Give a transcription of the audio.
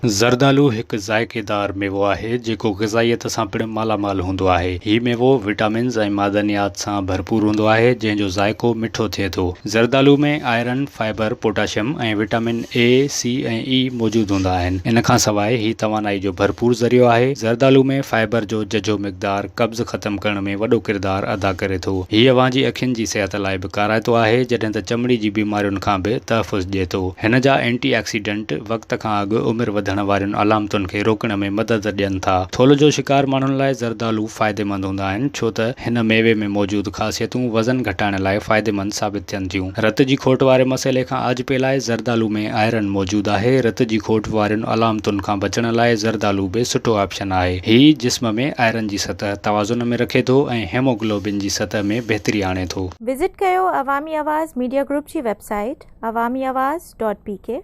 زردالو هڪ ذائقيدار ميوو آهي، جيڪو غذائيت سان پڻ مالا مال هوندو آهي. هي ميوو وٽامنز ۽ معدنيات سان ڀرپور هوندو آهي، جنهن جو ذائقو مٺو ٿئي ٿو. زردالو ۾ iron, fibre, potassium ۽ vitamin A, C ۽ E موجود هوندا آهن. ان کان سواء هي توانائي جو ڀرپور ذريعو آهي. زردالو ۾ فائبر جو ججهو مقدار قبض ختم ڪرڻ ۾ وڏو ڪردار ادا ڪري ٿو. هي اوهان جي اکين جي صحت لاء به ڪارائتو آهي، جڏهن ته چمڙي جي بيمارين کان به تحفظ ڏئي ٿو. هن جا اينٽي آڪسيڊنٽ وقت کان اڳ عمر وڌڻ وارين علامتن کي روڪڻ ۾ مدد ڏين ٿا. ٿولهه جو شڪار ماڻهن لاء زردالو فائديمند هوندا آهن ڇو ته هن ميوي ۾ موجود خاصيتون وزن گهٽائڻ لاء فائديمند ثابت ٿين ٿيون. رت جي کوٽ واري مسئلي کان آجپي لاء زردالو ۾ آئرن موجود آهي. رت جي کوٽ وارين علامتن کان بچڻ لاء زردالو به سٺو آپشن آهي. هي جسم ۾ آئرن جي سطح توازن ۾ رکي ٿو ۽ هيموگلوبن جي سطح ۾ بهتري آڻي ٿو. وزٽ ڪيو عوامي آواز ميڊيا گروپ جي website Awami Awaz dot P K.